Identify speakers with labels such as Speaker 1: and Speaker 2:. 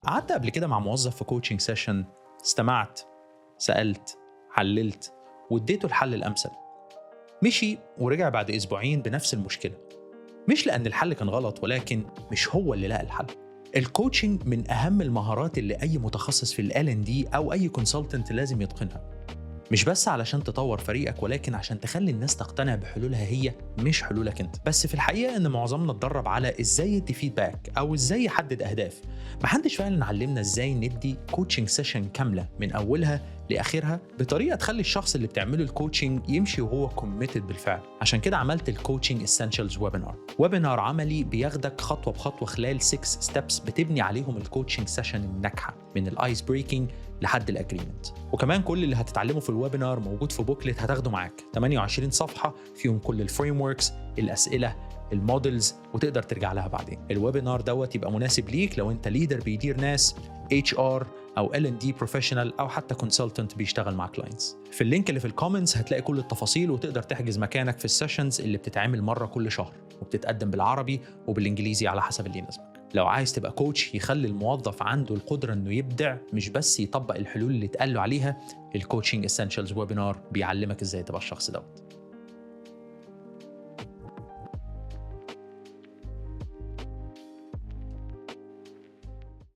Speaker 1: قعدت قبل كده مع موظف في coaching session، استمعت، سألت، حللت، واديته الحل الأمثل. مشي ورجع بعد أسبوعين بنفس المشكلة، مش لأن الحل كان غلط، ولكن مش هو اللي لقى الحل. ال coaching من أهم المهارات اللي أي متخصص في ال L&D أو أي consultant لازم يتقنها، مش بس علشان تطور فريقك، ولكن عشان تخلي الناس تقتنع بحلولها هي، مش حلولك انت. بس في الحقيقة ان معظمنا اتدرب على ازاي يدي feedback او ازاي يحدد اهداف، محدش فعلا علمنا ازاي ندي coaching session كاملة من اولها لاخرها بطريقة تخلي الشخص اللي بتعمله ال coaching يمشي وهو committed بالفعل. عشان كده عملت ال coaching essentials webinar، webinar عملي بياخدك خطوة بخطوة خلال 6 steps بتبني عليهم ال coaching session الناجحة من ال ice breaking لحد ال agreement. وكمان كل اللي هتتعلمه في ال webinar موجود في booklet هتاخده معاك، 28 صفحة فيهم كل ال frameworks، الاسئله، ال models، وتقدر ترجع لها بعدين. ال webinar دوت يبقى مناسب ليك لو انت leader بيدير ناس، HR او L&D professional، او حتى consultant بيشتغل مع clients. في ال link اللي في ال comments هتلاقي كل التفاصيل، وتقدر تحجز مكانك في ال sessions اللي بتتعمل مرة كل شهر، وبتتقدم بالعربي وبالانجليزي على حسب اللي يناسبك. لو عايز تبقى coach يخلي الموظف عنده القدرة انه يبدع، مش بس يطبق الحلول اللي اتقال له عليها، ال coaching essentials webinar بيعلمك ازاي تبقى الشخص دوت.